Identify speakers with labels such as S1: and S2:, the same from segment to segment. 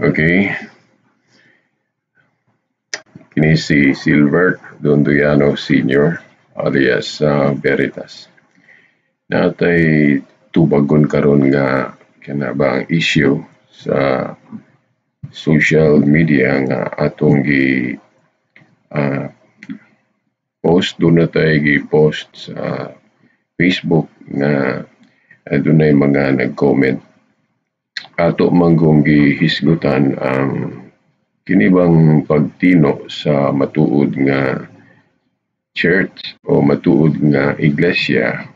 S1: Okay. Kini si Silbert Dondoyano Sr. alias Veritas. Natay tubagon karon nga kana ba ang issue sa social media nga atong gi post doon na tayo gi-post sa Facebook nga adunay mga nag-comment. Ato manggong gihisgutan ang kini bang pagtino sa matuod nga church o matuod nga iglesia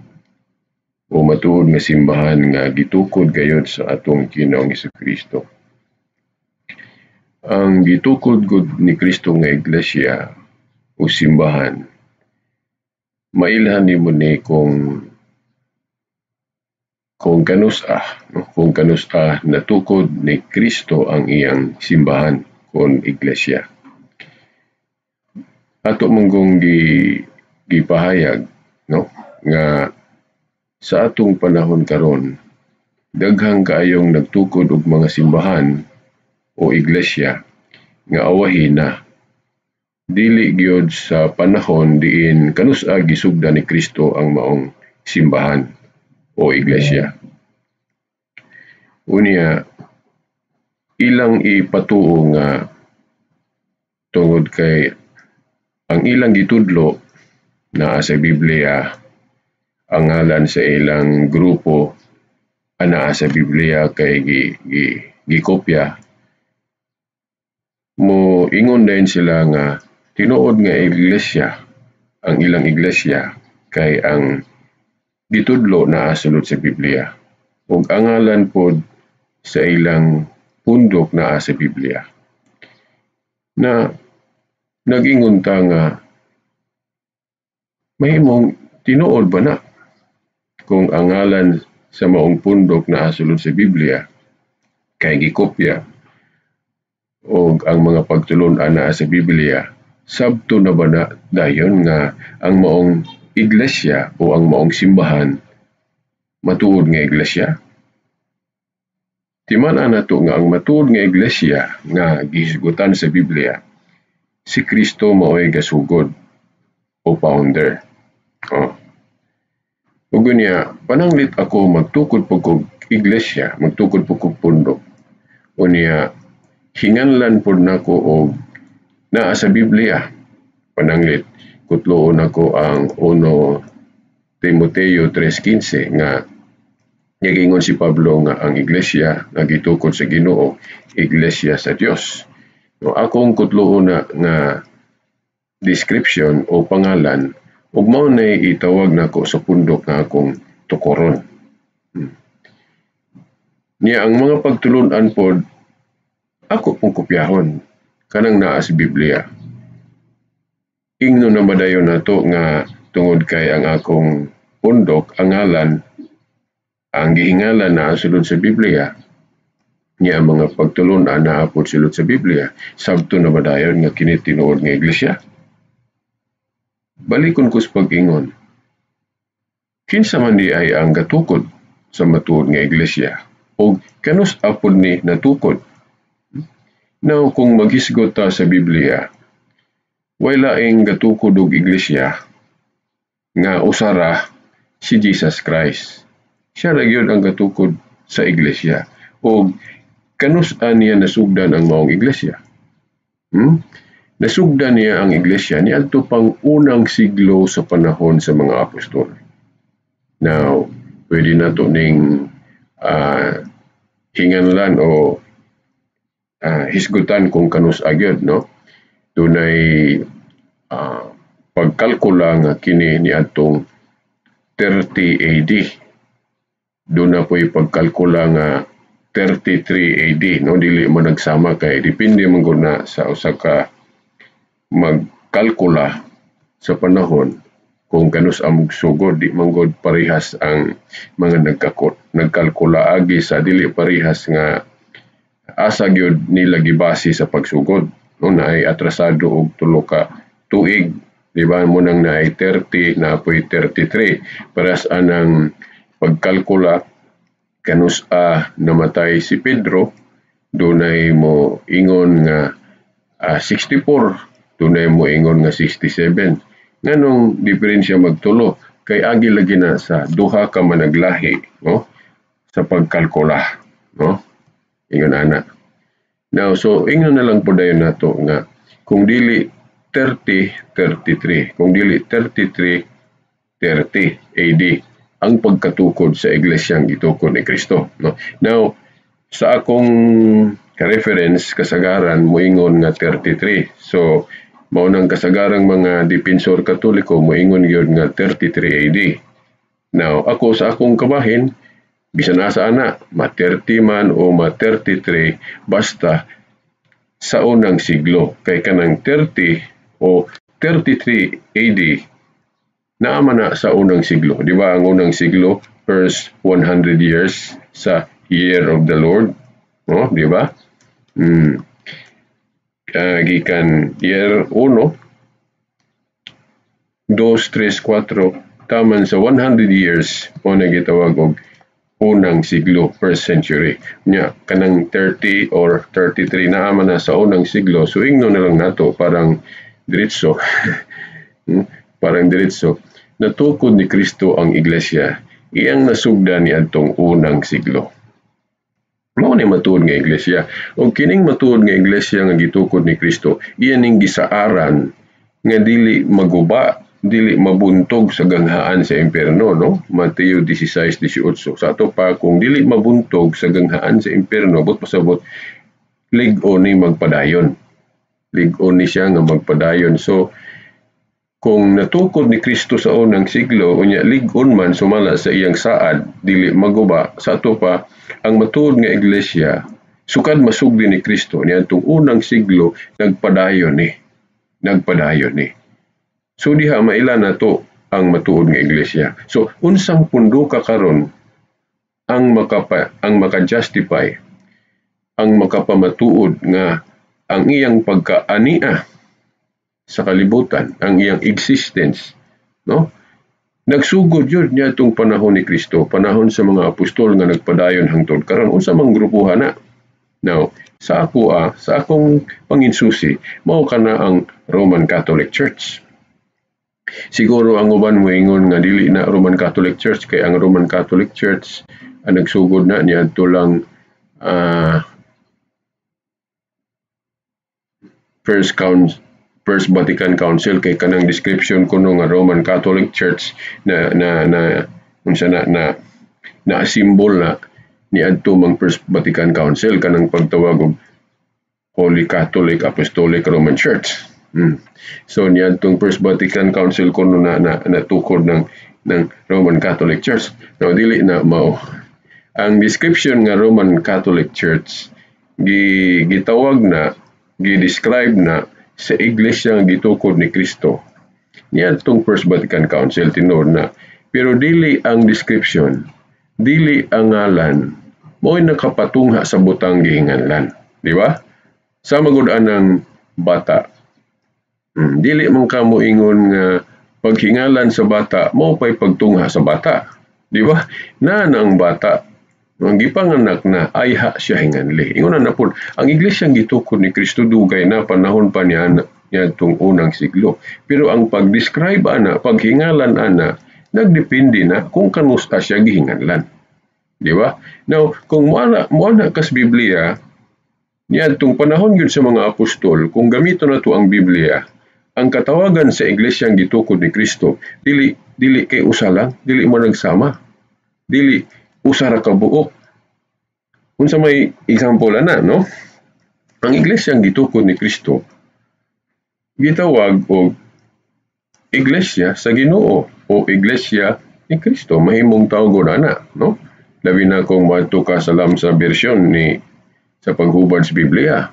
S1: o matuod nga simbahan nga gitukod gayud sa atong Ginoong Kristo. Ang gitukod gud ni Kristo nga iglesia o simbahan, mailhan nimo ni kung kanus-a, no? Kung kanus-a natukod ni Kristo ang iyang simbahan kon iglesia. Ato manggong gipahayag, no, nga sa atong panahon karon daghang kaayong nagtukod og mga simbahan o iglesia nga awahi na dili gyud sa panahon diin kanus-a gisugdan ni Kristo ang maong simbahan o iglesia. Unya ilang ipatuo nga tungod kay ang ilang gitudlo naa sa Biblia, ang ngalan sa ilang grupo anaa sa Biblia kay gi, gi gikopya, mo ingon dayon sila nga tinuod nga iglesia ang ilang iglesia kay ang gitudlo naa sulod sa Biblia ug ang ngalan pod sa ilang pundok naa sa Biblia. Na nag-ingon ta nga mahimong tinuod ba na kung ang ngalan sa maong pundok naa sulod sa Biblia kay gikopya og ang mga pagtulon-an naa sa Biblia, sabto na ba na dayon nga ang maong iglesia o ang maong simbahan matuod nga iglesia? Timan-an nato nga ang matuod nga iglesia nga gihisgutan sa Biblia, si Kristo mao'y gasugod o founder. Oh. Ug unya, pananglit ako magtukod pud kog iglesia, magtukod pud kog pundok. Unya, hinganlan pud nako og naa sa Biblia. Pananglit, kutloon nako ang 1 Timoteo 3:15 nga nagingon si Pablo nga ang iglesia nga gitukod sa Ginoo, iglesia sa Dios. No, akong kutloon na nga description o pangalan ug mao nay itawag nako sa pundok nga akong tukoron. Niya ang mga pagtulun-an pod ako pong kopyahon kanang naa sa Biblia. Ingno na madayon nato nga tungod kay ang akong pundok ang ngalan ang gihingalan naa sulod sa Biblia, niya ang mga pagtulun-an naa pod sulod sa Biblia, sabto na madayon nga kini tinuod nga iglesia? Balikon ko sa pag-ingon. Kinsa man di ay ang gatukod sa matuod nga iglesia o kanus-a pod ni natukod? Now, kung maghisgot ta sa Biblia, way laing gatukod og iglesia nga usara si Jesus Christ. Siya ra gyud ang gatukod sa iglesia. O kanus-a niya nasugdan ang maong iglesia? Hmm? Nasugdan niya ang iglesia niadto pang unang siglo sa panahon sa mga apostol. Now, pwede nato ning hinganlan o hisgutan kung kanus-a gyud, no? Dunay pagkalkula nga kini niadtong 30 AD. Doon na po'y pagkalkula nga 33 AD, no? Dili mo nagsama kay depende man gud na sa usa ka magkalkula sa panahon kung kanus-a mogsugod. Di man gud parehas ang mga nagkalkula agi sa dili parehas nga asa gyud nila gibase sa pagsugod, no? Naay atrasado og 3 ka tuig, di ba? Mo nang naay 30 na po'y 33. Parehas anang pagkalkula kanus-a namatay si Pedro, Dunay mo ingon nga 64, dunay mo ingon nga 67. Nganong diferensya magtulo? Kay agi lagi na sa duha ka managlahi, no, sa pagkalkula, no? Ingon ana. Now, so ingnon na lang po dayon nato nga kung dili 30, 33, kung dili 33, 30 AD ang pagkatukod sa iglesyang gitukod ni Kristo, no? Now, sa akong ka-reference, kasagaran moingon nga 33. So mao nang kasagarang mga depensor Katoliko moingon gyud nga 33 AD. Now, ako sa akong kabahin, bisan asa ana, ma 30 man o ma 33, basta sa unang siglo, kay kanang 30 o 33 AD naa man na sa unang siglo. Di ba ang unang siglo, first 100 years sa Year of the Lord, no? Di ba? Gikan year 1, 2, 3, 4, taman sa 100 years mo na gitawag og unang siglo, first century. Nya kanang 30 or 33 naa man na sa unang siglo, so ingno na lang nato parang diretso. Parang diretso. Natukod ni Kristo ang iglesia, iyang nasugdan niadtong unang siglo. Mao ni matuod nga iglesia. Og kining matuod nga iglesia nga gitukod ni Kristo, iya ning gisaaran nga dili maguba, dili mabuntog sa ganghaan sa impierno, no? Mateo 16:18. Sa ato pa, kung dili mabuntog sa ganghaan sa impierno, buot pasabot lig-on ni magpadayon. Lig-on ni siya nga magpadayon. So kung natukod ni Kristo sa unang siglo, unya lig-on man sumala sa iyang saad, dili maguba, sa ato pa ang matuod nga iglesia sukad masugdi ni Kristo niadtong unang siglo, nagpadayon ni. Nagpadayon ni. So diha maila nato ang matuod nga iglesia. So unsang punduka karon ang maka-justify, ang makapamatuod nga ang iyang pagkaania sa kalibutan, ang iyang existence, no? Nagsugod yun niadtong panahon ni Kristo, panahon sa mga apostol nga nagpadayon hangtod karon, unsa mang grupuha na? Now, sa akong panginsusi, mao kana ang Roman Catholic Church. Siguro ang uban moingon nga dili na Roman Catholic Church kay ang Roman Catholic Church ang nagsugod na niadto lang First Vatican Council, kay kanang description kuno nga Roman Catholic Church na na na unsa na na na symbol na niadto mang First Vatican Council, kanang pagtawag og Holy Catholic Apostolic Roman Church. So niadtong First Vatican Council kuno na na natukod ng Roman Catholic Church. Now, dili na mao. Ang description nga Roman Catholic Church gi gitawag na, gi-describe na sa iglesia nga gitukod ni Kristo niadtong First Vatican Council, tinuod na. Pero dili ang description, dili ang ngalan mo'y nakapatungha sa butang gihinganlan, di ba? Sama gud anang bata. Dili man ka mo ingon nga paghingalan sa bata mao pay pagtungha sa bata, di ba? Na ang bata ang gipanganak na ayha siya hinganli. Ingon na pod, ang iglesia gitukod ni Kristo dugay na, panahon pa niya niadtong unang siglo. Pero ang pag-describe ana, paghingalan ana, nagdepende na kung kanusta siya gihinganlan. Di ba? Now, kung moana kas Biblia, niadtong panahon yun sa mga apostol, kung gamito na to ang Biblia, ang katawagan sa iglesia gitukod ni Kristo, dili dili kay usa lang, dili mo nagsama. Dili usa ra ka buok. Unsa may example ana, no? Ang iglesia gitukod ni Kristo gitawag og iglesia sa Ginoo o iglesia ni Kristo, mahimong tawgon ana, no? Labi na kung moadto ka sa Lamsa version ni sa paghubad sa Biblia.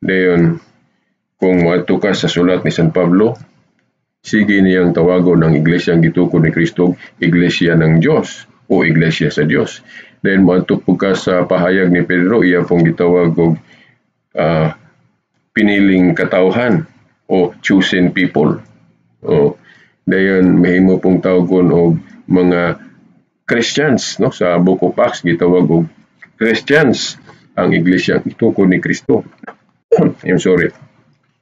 S1: Dayon kung moadto ka sa sulat ni San Pablo, sige niyang tawagon ang iglesia gitukod ni Kristo iglesia ng Dios o iglesia sa Dios. Then moadto pud ka sa pahayag ni Pedro, iya pong gitawag og piniling katawhan o chosen people. O dayon mahimo pong tawagon og mga Christians, no? Sa Book of Acts gitawag og Christians ang iglesia gitukod ni Kristo. I'm sorry.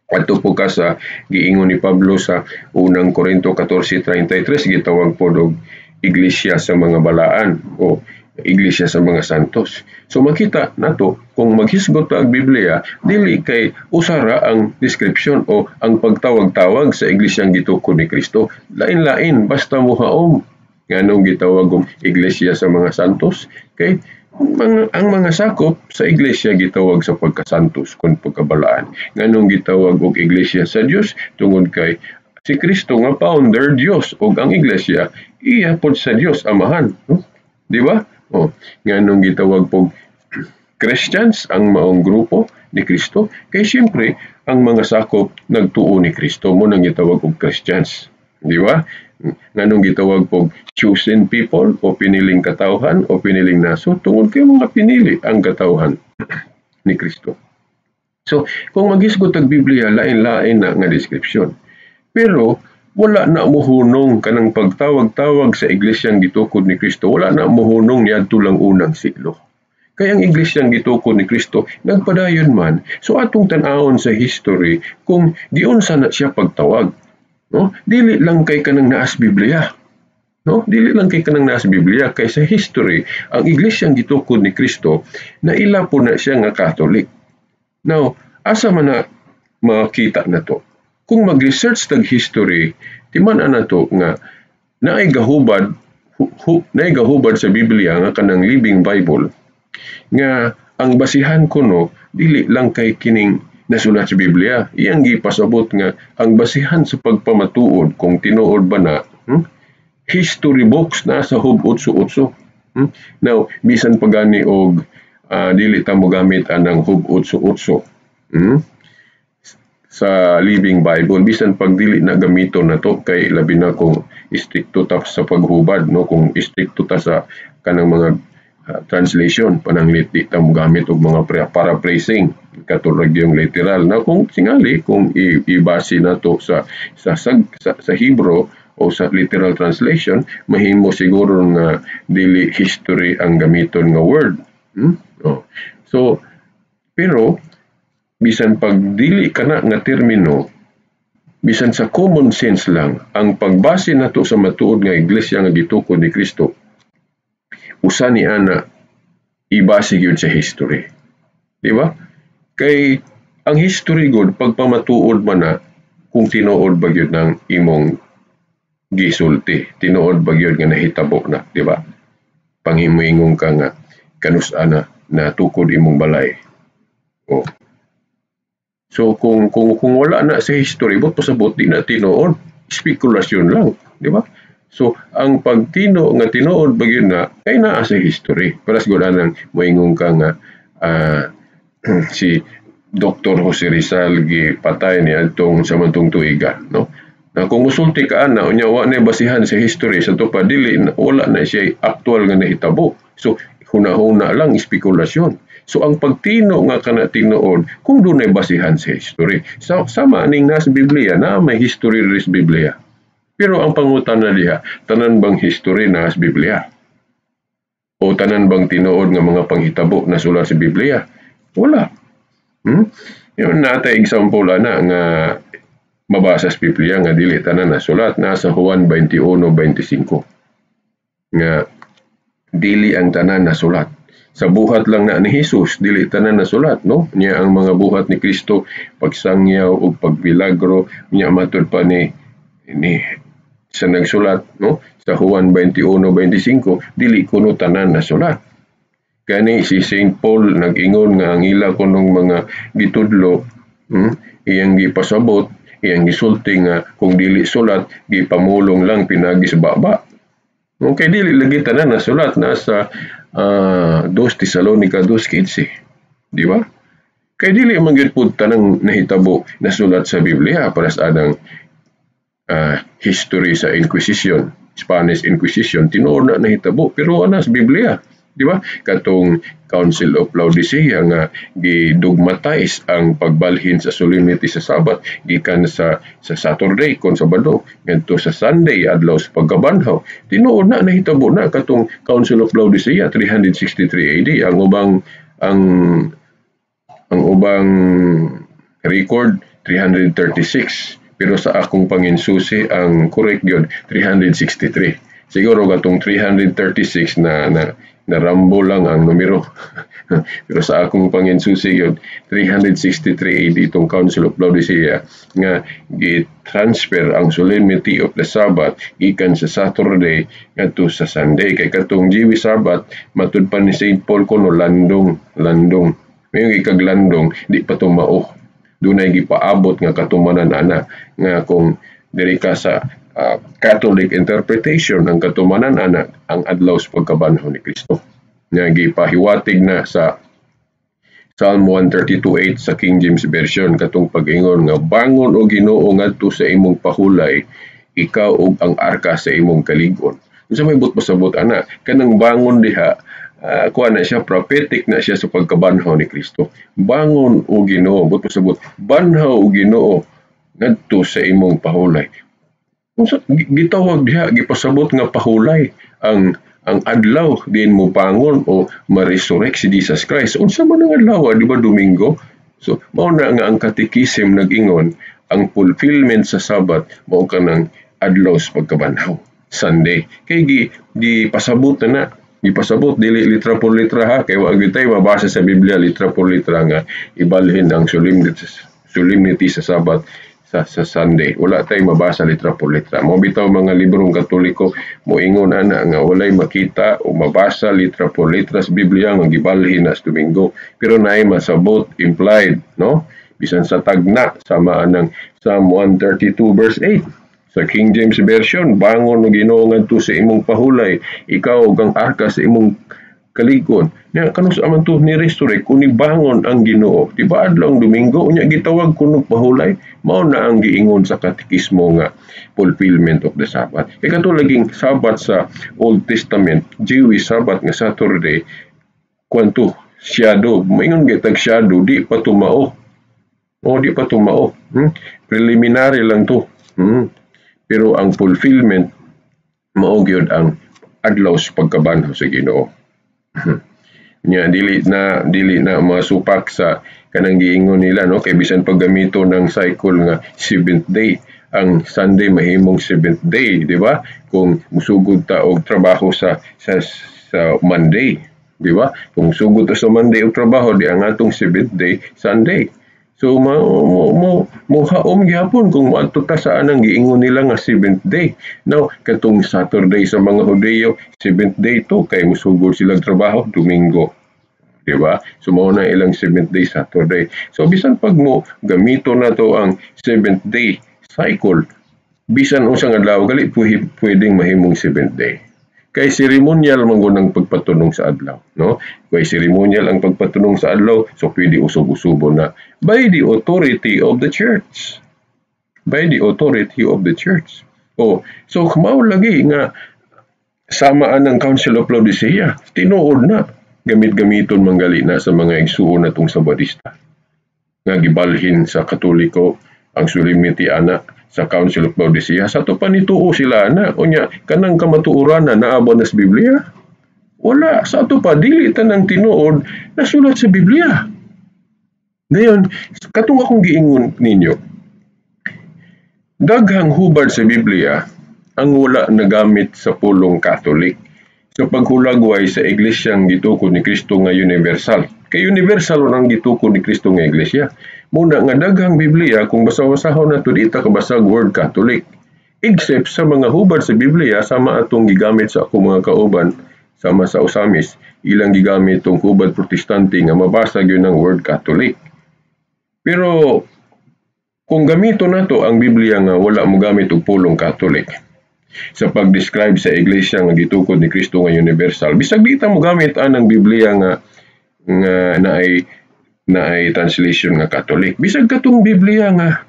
S1: Adto po ka sa giingon ni Pablo sa unang Korinto 14:33, gitawag po og iglesia sa mga balaan o iglesia sa mga santos. So makita nato kung maghisgot ta ang Biblia, dili kay usara ang description o ang pagtawag-tawag sa iglesyang gitukod ni Kristo. Lain-lain basta mohaom. Nganong gitawag og iglesia sa mga santos? Kay ang mga sakop sa iglesia gitawag sa pagkasantos kon pagkabalaan. Nganong gitawag og iglesia sa Dios? Tungod kay si Kristo nga founder Dios ug ang iglesia iya pod sa Dios Amahan, no? Di ba? O nganong gitawag pog Christians ang maong grupo ni Kristo? Kay siyempre ang mga sakop nagtuo ni Kristo, mo nang gitawag og Christians, di ba? Nganong gitawag pog chosen people o piniling katawhan o piniling naso? Tungod kay mga pinili ang katawhan ni Kristo. So kung maghisgot ang Biblia, lain-lain na nga description. Pero wala na mohunong kanang pagtawag-tawag sa iglesyang gitukod ni Kristo, wala na mohunong niadto lang unang siglo. Kay ang iglesyang gitukod ni Kristo nagpadayon man. So atong tan-awon sa history kung giunsa na siya pagtawag. No? Dili lang kay kanang naas Biblia. No? Dili lang kay kanang naas Biblia, kay sa history ang iglesyang gitukod ni Kristo naila po na siya nga Catholic. Now, asa man na makita na to? Kung mag-research tag history, timan-an nato nga naay gahubad sa Biblia nga kanang Living Bible nga ang basihan kuno dili lang kay kining nasulat sa Biblia. Iyang gipasabot nga ang basihan sa pagpamatuod kung tinuod ba na, history books na sa Hub 8-8. Now, bisan pa gani og dili ta mo gamit anang Hub 8-8 sa Living Bible, bisan pag dili na gamiton na to, kay labi na kung istrikto ta sa paghubad, no, kung istrikto ta sa kanang mga translation, pananglit di ta mo gamit og mga paraphrasing katulad yung literal na kung singali kung ibase na to sa Hebrew o sa literal translation, mahimo siguro nga dili history ang gamiton nga word. Oh. So pero bisan pag dili kana nga termino, bisan sa common sense lang, ang pagbase nato sa matuod nga iglesia nga gitukod ni Kristo, usa ni ana ibase gyud sa history, di ba? Kay ang history gud pagpamatuod man na kung tinuod ba gyud ng imong gisulti, tinuod ba gyud nga nahitabo na, di ba? Panghimuingon ka nga kanus ana natukod imong balay. Oh. So kung wala na sa history, but pasabot di na tinuod, spekulasyon lang, di ba? So ang pagtino nga tinuod ba gyud na kay naa sa history. Paras gud anang moingon ka nga si Dr. Jose Rizal gipatay ni adtong sa mantong tuiga, no? Na kung musulti ka ana, unya wa na basihan sa history sa pa, dili, wala na siya aktual nga nahitabo. So huna-huna lang, spekulasyon. So ang pagtino nga kana tinuod kung dunay basihan sa history. So, sama aning nasa Biblia na may history ris Biblia. Pero ang pangutana diha, tanan bang history na sa Biblia? O tanan bang tinuod nga mga panghitabo na sulat sa Biblia? Wala. Yun natay example ana nga mabasa sa Biblia nga dili tanan na sulat, nasa Juan 21:25 nga dili ang tanan na sulat. Sa buhat lang na ni Jesus, dili tanan na sulat, no? Niya ang mga buhat ni Kristo, pagsangyaw ug pagbilagro, niya matud pa ni sa nagsulat, no? Sa Juan 21:25, dili kuno tanan na sulat. Gani si Saint Paul nag-ingon nga ang ila kunong mga gitudlo, iyang gipasabot, iyang gisulti nga kung dili sulat, gipamulong lang pinagi sa baba. Okay, dili lagi tanan na sulat, nasa 2 Tesalonica 2:15. Di ba? Kay dili man gyud pud tanang nahitabo nasulat sa Biblia, para sa anang history sa Inquisition, Spanish Inquisition, tinuod na nahitabo pero ana sa Biblia, di ba? Katong Council of Laodicea nga gidogmatize ang pagbalhin sa solemnity sa Sabbath gikan sa Saturday kon Sabado ngadto sa Sunday, adlaw sa pagkabanhaw. Tinuod na nahitabo na katong Council of Laodicea 363 AD. Ang ubang Ang ubang record 336, pero sa akong panginsusi, ang correct gyud 363. Siguro katong 336 na na-rambo lang ang numero. Pero sa akong panginsusi gyud, 363 AD itong Council of Laodicea nga gi-transfer ang solemnity of the Sabbath gikan sa Saturday ngadto sa Sunday, kay katong Jewish Sabbath, matud pa ni St. Paul kuno, landong landong. Mayon ikag landong, di pa tumao. Dunay gipaabot nga katumanan ana nga kung diri ka sa Catholic interpretation, ang katumanan ana ang adlaw sa pagkabanhaw ni Kristo nga gipahiwatig na sa Psalm 132:8 sa King James Version, katong pag-ingon nga "Bangon, o Ginoo, ngadto sa imong pahulay, ikaw ug ang arka sa imong kalig-on." Unsa may buot pasabot ana? Kanang bangon diha, kuha na siya, prophetic na siya sa pagkabanhaw ni Kristo. "Bangon, o Ginoo," buot pasabot, banhaw, o Ginoo, ngadto sa imong pahulay. Unsa gitawag diha, gipasabot nga pahulay ang adlaw din mo bangon o ma-resurrect si Jesus Christ? Unsa man ang adlaw, di ba Domingo? So mao na nga ang Catechism nag-ingon, ang fulfillment sa Sabbath mao kanang adlaw sa pagkabanhaw, Sunday. Kay gi gipasabot na na, gipasabot, dili litra por litra ha, kay wa gyud tay mabasa sa Biblia litra por litra nga ibalhin ang solemnity sa Sabbath sa Sunday. Wala tay mabasa litra por litra. Mo bitaw mga librong Katoliko moingon ana nga walay makita o mabasa litra por litra sa Biblia nga gibalhin na sa Domingo. Pero naay masabot implied, no? Bisan sa tagna, sama anang Psalm 132 verse 8. Sa King James Version, "Bangon, o Ginoo, ngadto sa imong pahulay, ikaw ug ang arka sa imong kalig-on." Nya kanus man to ni resurrect kung bangon ang Ginoo? Di ba adlaw ang Domingo? Unya gitawag kuno pahulay. Mao na ang giingon sa katekismo nga fulfillment of the Sabbath. Kay kato laging Sabbath sa Old Testament, Jewish Sabbath nga Saturday, kwanto shadow. Maingon gitag shadow, di pa tumao. O di pa tumao. Preliminary lang to. Pero ang fulfillment mao gyud ang adlaw sa pagkabanhaw sa Ginoo. Nya dili na masupak sa kanang giingon nila, no, kay bisan paggamito ng cycle nga seventh day, ang Sunday mahimong seventh day, di ba, kung musugod ta og trabaho sa Monday, di ba? Kung sugod ta sa Monday og trabaho, di ang atong seventh day Sunday. So mo haom gyapon kung moadto ta sa anang giingon nila nga seventh day. Now, katong Saturday sa mga Hudeyo, seventh day to kay musugod silang trabaho Domingo. Di ba? So mao na ilang seventh day Saturday. So bisan pag mo gamito na to ang seventh day cycle, bisan unsang adlaw gali pwedeng mahimong seventh day. Kay ceremonial man gud ang pagpatunong sa adlaw, no? Kay ceremonial ang pagpatunong sa adlaw, so pwede usog-usubon na by the authority of the church. By the authority of the church. Oh, so mao lagi nga sama ang Council of Laodicea, tinuod na gamit-gamiton manggali na sa mga igsuon natong Sabadista nga gibalhin sa Katoliko ang solemnity ana sa Council of Laodicea. Sa ato pa nituo sila ana. Unya kanang kamatuoran na naa ba na sa Biblia? Wala. Sa ato pa, dili tanang tinuod nasulat sa Biblia. Ngayon, katong akong giingon ninyo, daghang hubad sa Biblia ang wala nagamit sa pulong Catholic sa paghulagway sa iglesyang gitukod ni Kristo nga universal. Kay universal ang gitukod ni Kristo nga iglesia. Muna nga daghang Biblia, kung basa-basahon nato, di ta kabasag word Catholic. Except sa mga hubad sa Biblia sama atong gigamit sa akong mga kauban sama sa Osamis, ilang gigamit tong hubad Protestante nga mabasa gyud ng word Catholic. Pero kung gamito nato ang Biblia nga wala mo gamit og pulong Catholic sa pag-describe sa iglesia nga gitukod ni Kristo nga universal, bisag di ta mo gamit anang Biblia nga naay translation nga Catholic, bisag katong Biblia nga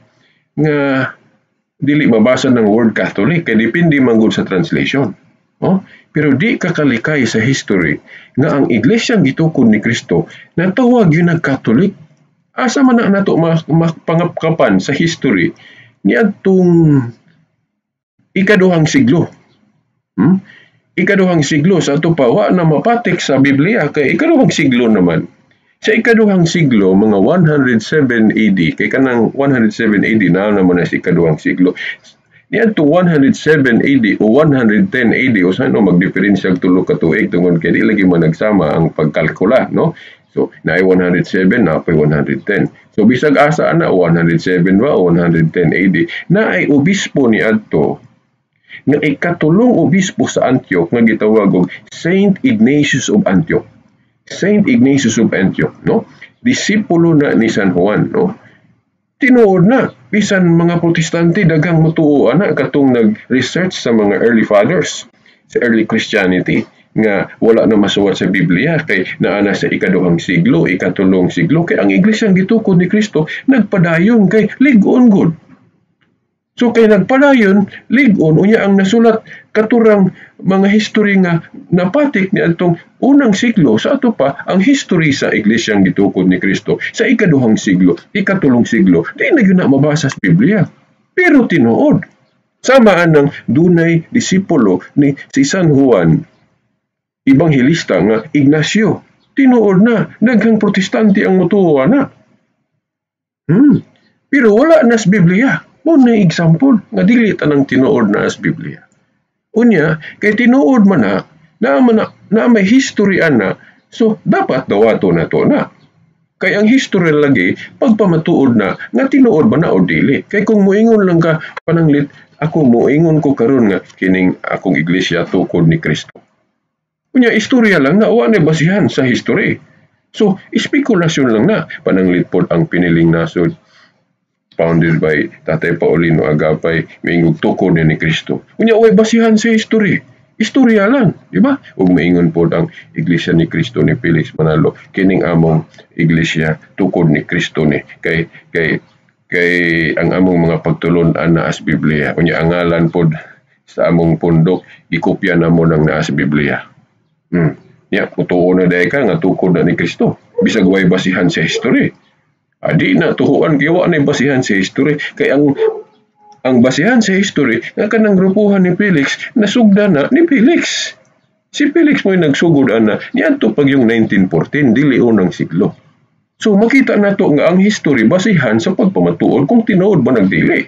S1: dili mabasa ng word Catholic kay depende man gud sa translation, oh? Pero di kakalikay sa history nga ang iglesia gitukod ni Kristo natawag yun ang Catholic. Asa man na nato mapangapkapan sa history niadtong ikaduhang siglo? Ikaduhang siglo, sa ato pa wa na mapatik sa Biblia kay ikaduhang siglo naman. Sa ikaduhang siglo, mga 107 AD, kay kanang 107 AD na naman na sa ikaduhang siglo. Niadto 107 AD o 110 AD, o saan no, magdiferensya 3 ka tuig tungod kay di lagi man nagsama ang pagkalkula, no? So, naay 107, naapay 110. So, bisag asa ana, 107 ba o 110 AD, naay obispo ni adto nga ikatulong obispo sa Antioch nga gitawag og Saint Ignatius of Antioch. Saint Ignatius of Antioch, no? Disipulo na ni San Juan, no? Tinuod na, bisan mga Protestante daghang motuo ana katong nag-research sa mga early fathers sa early Christianity nga wala na masuwat sa Biblia kay naa na sa ikaduhang siglo, ikatulong siglo, kay ang iglesia gitukod ni Kristo nagpadayon kay lig-on gud. So kay nagpadayon, lig-on, unya ang nasulat katurang mga history nga napatik ni atong unang siglo, sa ato pa ang history sa iglesia gitukod ni Kristo sa ikaduhang siglo, ikatulong siglo, di na gyud na mabasa sa Biblia. Pero tinuod, sama anang dunay disipulo ni si San Juan Evangelista nga Ignacio. Tinuod na, daghang Protestante ang motuo ana. Pero wala na sa Biblia. Mo na example nga dili tanang tinuod na sa Biblia. Unya, kay tinuod man na, na, man na, na may history ana, so dapat dawato na to na. Kay ang history lagi, pagpamatuod na, nga tinuod ba na o dili. Kay kung muingon lang ka, pananglit, ako muingon ko karon nga kining akong iglesia tukod ni Kristo. Unya, istorya lang na, wa na basihan sa history. So, spekulasyon lang na. Pananglit pod ang piniling nasod, founded by Tatay Paulino Agapay, maingog tukod ni Kristo. Unya, way basihan sa history. Istorya lang, di ba? Ug maingon pod ang Iglesia ni Cristo ni Felix Manalo, kining among iglesia tukod ni Kristo ni kay ang among mga pagtulon-an naa sa Biblia. Unya ang ngalan pod sa among pundok gikopya namo nang naa sa Biblia. Ya, mutuo na diay ka nga tukod na ni Kristo. Bisag way basihan sa history. Adi na tuhuan kay wa na basihan sa history, kay ang basihan sa history nga kanang grupuhan ni Felix nasugda na ni Felix. Si Felix mo'y nagsugod ana niadto pag yung 1914, dili unang siglo. So makita nato nga ang history basihan sa pagpamatuod kung tinuod ba nagdili.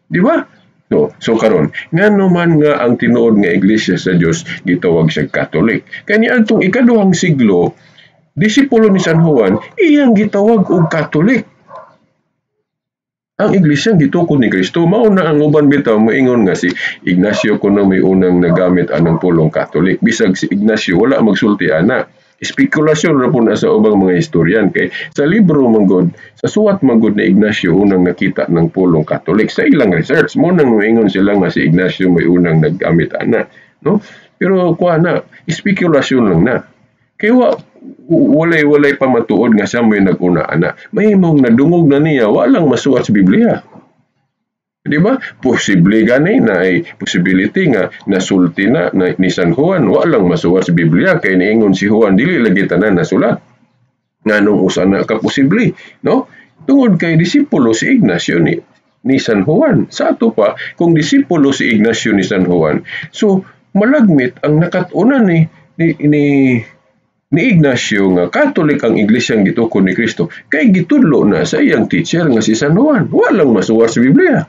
S1: Di ba? So karon, ngano man nga ang tinuod nga iglesia sa Dios gitawag siya Catholic? Kay niadtong ikaduhang siglo, disipulo ni San Juan iyang gitawag og Catholic. Ang iglesia gitukod ni Kristo, mao na ang uban bitaw moingon nga si Ignacio kuno may unang nagamit anang pulong Catholic. Bisag si Ignacio wala magsulti ana. Spekulasyon ra po na sa ubang mga historian kay sa libro manggod, sa suwat manggod ni Ignacio unang nakita ng pulong Catholic sa ilang research. Mo nang moingon sila nga si Ignacio may unang naggamit ana, no? Pero kuha na, spekulasyon lang na. Kay walay pamatuod nga siya may nag-una ana. Mahimong nadungog na niya, walang masuwat sa Biblia. Di ba? Posible gani na ay possibility nga nasulti na ni San Juan, walang masuwat sa Biblia kay niingon si Juan dili lagi tanan nasulat. Nganong usa na ka posible, no? Tungod kay disipulo si Ignacio ni San Juan. Sa ato pa, kung disipulo si Ignacio ni San Juan, so malagmit ang nakat-unan ni Ignacio nga Katolik ang iglesyang gitukod ni Kristo kay gitudlo na sa iyang teacher nga si San Juan. Walang masuwat sa Biblia.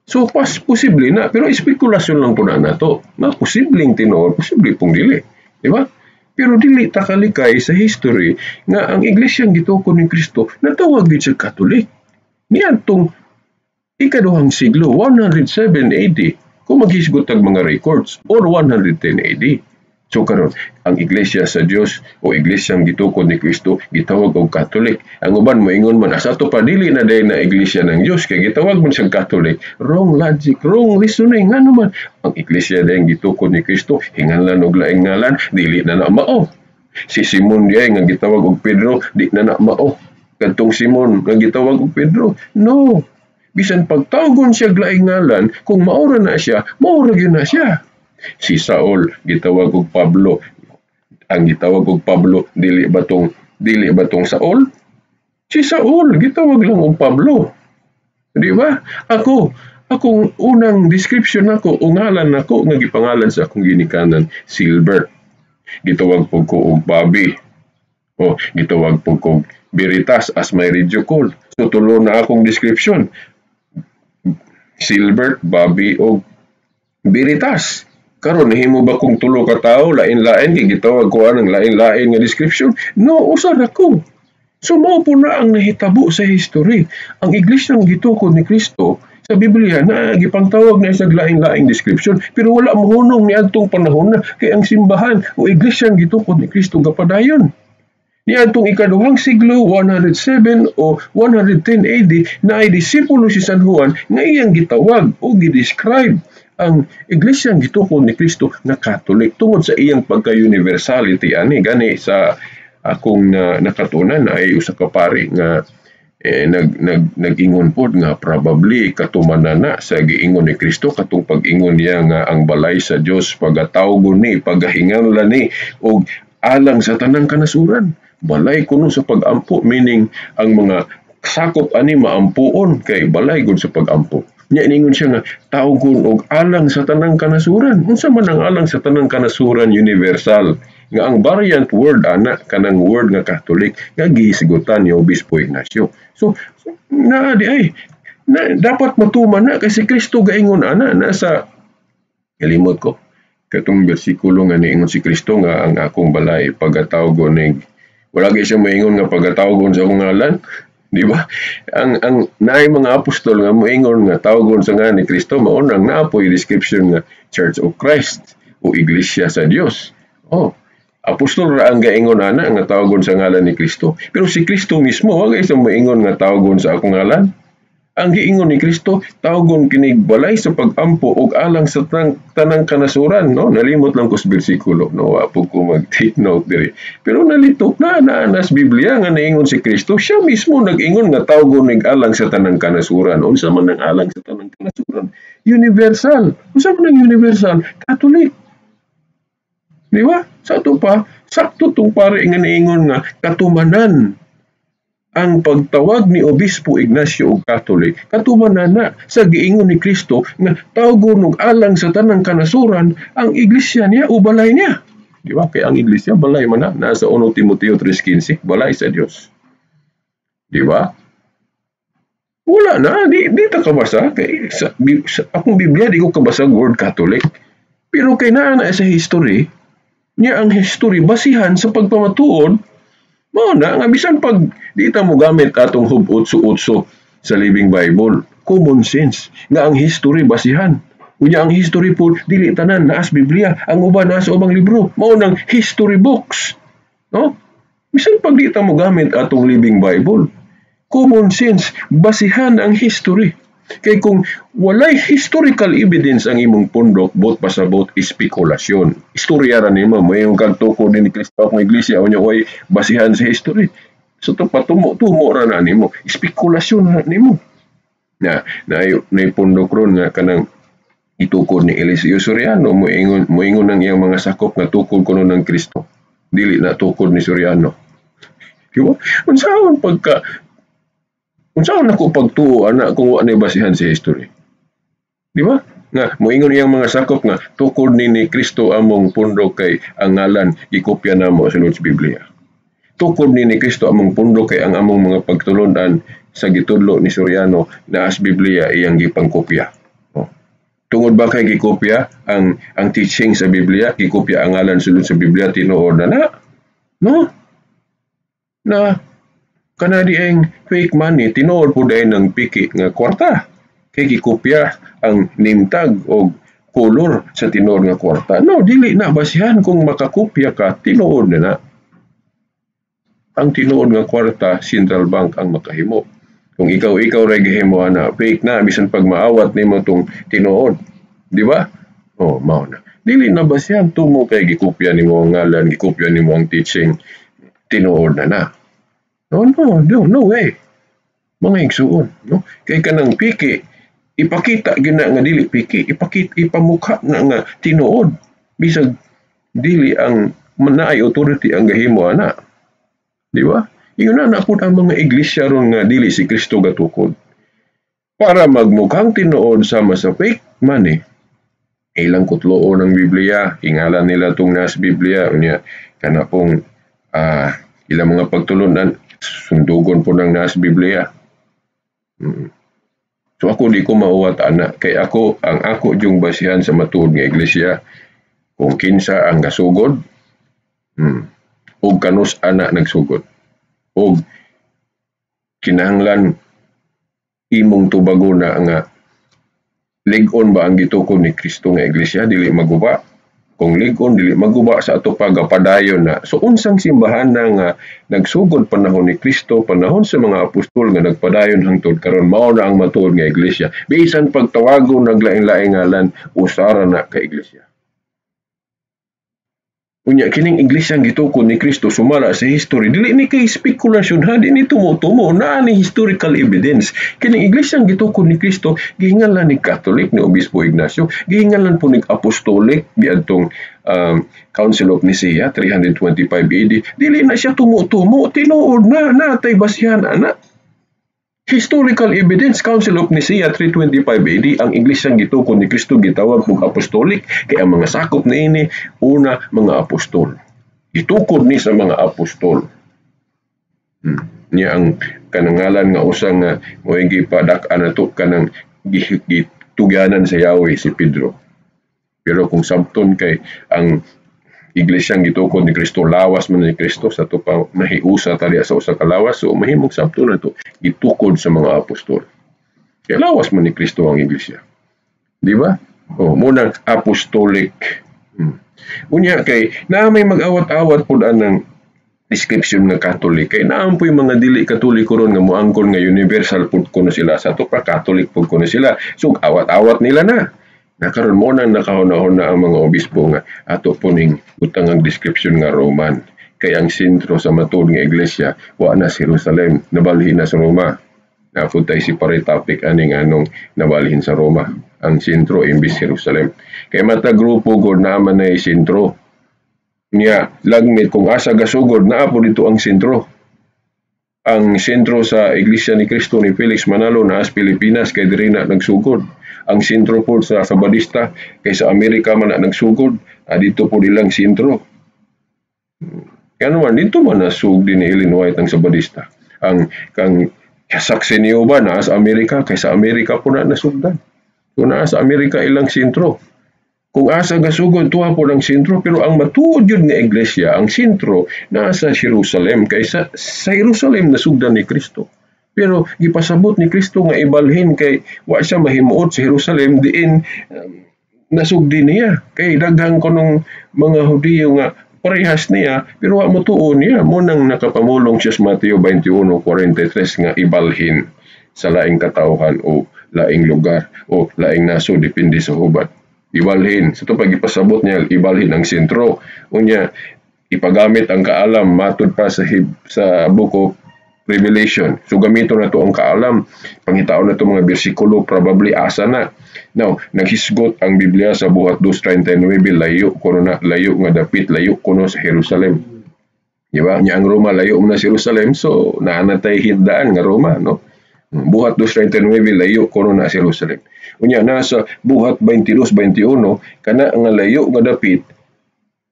S1: So pas posible na, pero espekulasyon lang po na nato na posibleng tinuod, posible pong dili, di ba? Pero dili ta kalikay sa history nga ang iglesyang gitukod ni Kristo natawag gid sa Katolik niadtong ikaduhang siglo, 107 AD kung maghisgot tag mga records, or 110 AD. So karon, ang iglesia sa Dios o iglesyang gitukod ni Kristo gitawag og Catholic. Ang uban moingon man asa to pa dili na day na iglesia ng Dios kay gitawag man siyang Catholic. Wrong logic, wrong reasoning. Ngano man ang iglesia dayang gitukod ni Kristo hinganlan og laing ngalan, dili na na mao. Si Simon diay nga gitawag og Pedro, di na na mao. Kadtong Simon nga gitawag og Pedro, no. Bisan pagtawgon siya laing ngalan, kung maura na siya, maura gyud na siya. Si Saul gitawag og Pablo. Ang gitawag og Pablo dili ba tong Saul? Si Saul gitawag lang og Pablo. Di ba? Ako, akong unang description nako o ngalan nako nga gipangalan sa akong ginikanan, Silbert. Gitawag pud ko og Bobby. O gitawag pud kog Veritas as my radio call. So tulo na akong description. Silbert, Bobby og Veritas. Karon nahimo ba kong tulo ka tawo lain-lain kay gitawag ko anang lain-lain nga description? No, usa ra ko. So mao po na ang nahitabo sa history. Ang iglesia ng gitukod ni Kristo sa Biblia na gipangtawag na isang laing-laing description, pero wala mohunong niadtong panahon na kay ang simbahan o iglesia ng gitukod ni Kristo gapadayon. Niadtong ikaduhang siglo, 107 o 110 AD, na ay disipulo si San Juan nga iyang gitawag o gidescribe ang iglesia ng gitukod ni Kristo nga Catholic tungod sa iyang pagka-universality ani. Gani sa akong nakatunan ay usa ka pari nga nag nag nag-ingon pod nga probably katumanan na sa giingon ni Kristo katong pag-ingon niya nga ang balay sa Dios pagatawgon ni, pagahinganlan ni og alang sa tanang kanasuran, balay kuno sa pag-ampo, meaning ang mga sakop ani maampuon kay balay gud sa pag-ampo niya. Iningon siya nga tawgon og alang sa tanang kanasuran. Unsa man ang alang sa tanang kanasuran? Universal nga ang variant word ana kanang word nga Catholic nga gihisgutan ni Obispo Ignacio. So naa di ay na, dapat matuman na kasi Kristo gaingon ana. Nasa kalimot ko katong bersikulo nga niingon si Kristo nga ang akong balay pagatawgon ning, wala gyud siya moingon nga pagatawgon sa akong ngalan, di ba? Ang naay mga apostol nga moingon nga tawgon sa ngalan ni Kristo, mao nang naa poy description nga Church of Christ o Iglesia sa Dios. Oh, apostol ra ang gaingon ana nga tawgon sa ngalan ni Kristo. Pero si Kristo mismo wa kay moingon nga tawgon sa akong ngalan. Ang giingon ni Kristo, tawgon kinig balay sa pag-ampo og alang sa tanang kanasuran, no? Nalimot lang ko sa bersikulo, no? Wa po ko mag-take note diri. Pero nalitok na na nas Biblia nga niingon si Kristo, siya mismo nag-ingon nga tawgon nig alang sa tanang kanasuran. Unsa man ang alang sa tanang kanasuran? Universal. Unsa man ang universal? Catholic. Di ba? Sa ato pa, sakto tong pare nga niingon nga katumanan ang pagtawag ni Obispo Ignacio og Catholic, katumanan na sa giingon ni Kristo nga tawgon og alang sa tanang kanasuran ang iglesia niya o balay niya. Di ba? Kaya ang iglesia balay man na, nasa 1 Timoteo 3:15, balay sa Dios. Di ba? Wala na, di ta kabasa. Kay, sa akong Biblia, di ko kabasa word Catholic. Pero kay naa na sa history, niya ang history basihan sa pagpamatuod, mao na nga bisan pag di ta mo gamit atong Hub 8-8 sa Living Bible, common sense nga ang history basihan. Unya ang history po dili tanan naas Biblia, ang uban naa sa ubang libro. Mao nang history books. No? Bisan pag di ta mo gamit atong Living Bible, common sense, basihan ang history. Kay kung walay historical evidence ang imong pundok, bot pasabot espekulasyon. Istorya ra nimo, moingon kag tukod ni Kristo akong iglesia, unya way basihan sa history. So to patumo-tumo ra na nimo, espekulasyon na nimo. Na naay pundok ron nga kanang itukod ni Eliseo Soriano, moingon ang iyang mga sakop nga tukod kuno ng Kristo. Dili na tukod ni Soriano. Di ba? Unsaon pagka unsaon nako pagtuo ana kung wa nay basihan sa history? Di ba? Nga moingon iyang mga sakop nga tukod ni Kristo among pundok kay ang ngalan gikopya namo sa sulod sa Biblia. Tukod ni Kristo among pundok kay ang among mga pagtulon-an sa gitudlo ni Soriano naas Biblia iyang gipangkopya. Oh. Tungod ba kay gikopya ang teaching sa Biblia, gikopya ang ngalan sulod sa Biblia, tinuod na na? No? Na kanadi ang fake money, tinuod po dahil ng piki nga kwarta. Kay gikopya ang name tag o color sa tinuod nga kwarta. No, dili na basihan kung makakopya ka, tinuod na na. Ang tinuod nga kwarta, central bank ang makahimo. Kung ikaw ra gihimo ana, fake na bisan pag maawat nimo tong tinuod. Di ba? Oh, mao na. Dili na basihan tumo kay gikopya nimo ang ngalan, gikopya nimo ang teaching, tinuod na na. No, no, no, no way. Mga igsuon, no? Kay kanang piki, ipakita gyud na nga dili piki, ipakita, ipamukha na nga tinuod. Bisag dili ang naay authority ang gahimo ana. Di ba? Ingon na na pud ang mga iglesia ron nga dili si Kristo gatukod. Para magmukhang tinuod sama sa fake money, ilang kutloon ang Biblia, hingalan nila tong nas Biblia, unya kana pong Ilang mga pagtulunan, sundugon po ng naas Biblia. So ako di ko mauwat ana kay ako ang ako yung basihan sa matuod nga iglesia kung kinsa ang gasugod ug kanus ana nagsugod ug kinahanglan imong tubago na nga lig-on ba ang gitukod ni Kristo nga iglesia, dili maguba. Kung lig-on, dili maguba, sa ato pa gapadayon na. So unsang simbahan na nga nagsugod panahon ni Kristo, panahon sa mga apostol, nga nagpadayon hangtod karon, mao na ang matuod nga iglesia. Bisan pagtawagon naglain-laing ngalan, usara na ka iglesia. Unya kining iglesia ang gitukod ni Kristo sumala sa history, dili ni kay spekulasyon ha, di ni tumo-tumo, naa ni historical evidence. Kining iglesia ang gitukod ni Kristo gihinganlan ni Catholic ni Obispo Ignacio, gihinganlan po ni Apostolic biadtong Council of Nicaea 325 AD. Dili na siya tumo-tumo, tinuod na natay basihan ana. Historical evidence, Council of Nicaea 325 AD, ang iglesia gitukod ni Kristo gitawag og apostolic kay ang mga sakop niini una mga apostol. Gitukod ni sa mga apostol. Niya ang kanangalan nga usa nga mo'y gipadak-an nato kanang gitugyanan sa Yahweh, si Pedro. Pero kung sabton kay ang iglesia gitukod ni Kristo lawas man ni Kristo, sa ato pa nahiusa tali sa usa ka lawas, so mahimong sabton nato gitukod sa mga apostol. Kay lawas man ni Kristo ang iglesia. Di ba? Oh, munang apostolic. Unya kay naa may mag-awat-awat pud anang description nga Catholic kay naa po'y mga dili Katoliko ron nga moangkon nga universal pud kuno sila, sa ato pa Catholic pud kuno sila. So awat-awat nila na. Nakaron mo nang nakahuna-huna ang mga obispo nga ato po ning butang ang description nga Roman kay ang sentro sa matuod nga iglesia wa na sa Jerusalem, nabalhin na sa Roma. Napunta tay separate topic aning anong nabalhin sa Roma ang sentro imbis Jerusalem. Kay mata grupo gud naa man nay sentro niya, lagmit kung asa gasugod naa po dito ang sentro. Ang sentro sa Iglesia ni Cristo ni Felix Manalo naa sa Pilipinas kay diri na nagsugod. Ang sentro po sa Sabadista kay sa Amerika man na nagsugod, dito po ilang sentro. Kaya naman dito man nasugdi ni Ellen White ang Sabadista. Ang kang saksi niyo ba naa sa Amerika kay sa Amerika po na nasugdan. So naa sa Amerika ilang sentro. Kung asa gasugod tuwa po ng sentro, pero ang matuod yun nga iglesia, ang sentro naa sa Jerusalem kay sa Jerusalem nasugdan ni Kristo. Pero gipasabot ni Kristo nga ibalhin kay wa siya mahimuot sa Jerusalem diin nasugdi niya. Kay daghang kunong mga Hudiyo nga parehas niya pero wa motuo niya. Mo nang nakapamulong siya sa Mateo 21:43 nga ibalhin sa laing katawhan o laing lugar o laing nasod depende sa hubad. Ibalhin. Sa ito pag ipasabot niya, ibalhin ang sentro. Unya, ipagamit ang kaalam matud pa sa Book of Revelation. So gamito na to ang kaalam. Pangitaon na to mga bersikulo, probably asa na. Now, naghisgot ang Biblia sa Buhat 2:39, layo kuno na, layo nga dapit, layo kuno sa Jerusalem. Di ba? Nya ang Roma layo man na sa Jerusalem, so naa na tay hindaan nga Roma, no? Buhat 2:39, layo kuno na sa Jerusalem. Unya nasa Buhat 22:21 kana nga layo nga dapit